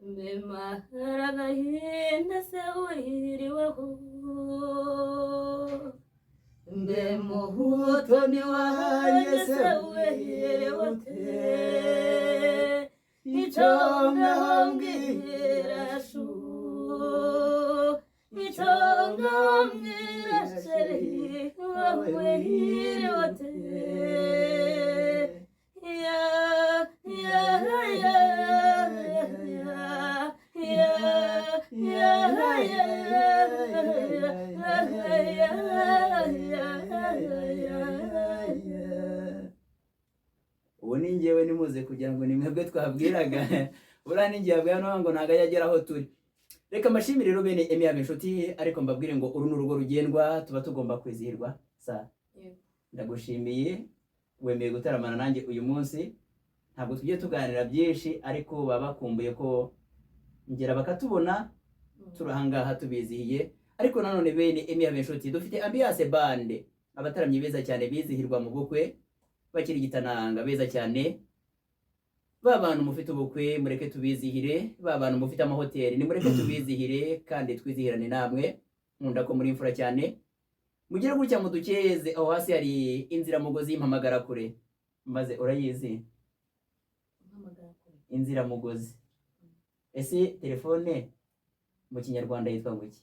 Mbe mara agahinda se wiriweho, mbe muhutoni wanjye se wiriwe ute? Icyo ngambwira shu, icyo ngambwira chéri, wowe wiriwe ute? Ya ya ya ya ya ya ya ya ya ya. Ubu ni njyewe, nimuze kugira ngo ni mwebwe twabwiraga. Buriya ni njye yabwira no ngo ntabwo ajya agera aho turi. Reka mbashimire rero, bene Emi inshuti, ariko mbabwire ngo uru ni urugo rugendwa, tuba tugomba kwizihirwa sa. Yego. Ndagushimiye wemeye gutaramana nanjye uyu munsi. Ntabwo tugiye tuganira byinshi, ariko baba bakumbuye ko ngera bakatubona turi ahangaha tubizihiye. Ariko nanone, bene Emi inshuti, dufite Ambiance Band, abataramyi beza cyane bizihirwa mu bukwe, bakiri gitananga, beza cyane. Ba bantu mufite ubukwe, mureke tubizihire. Ba bantu mufite amahoteli, nimureke tubizihire kandi twizihirane namwe. Nkunda ko muri imfura cyane. Mugire gutya mudukeze. Aho hasi hari inziramugozi y'impamagara kure, maze urayizi? Mpamagara kure? Inziramugozi. Ese telefone mu Kinyarwanda yitwa ngo iki?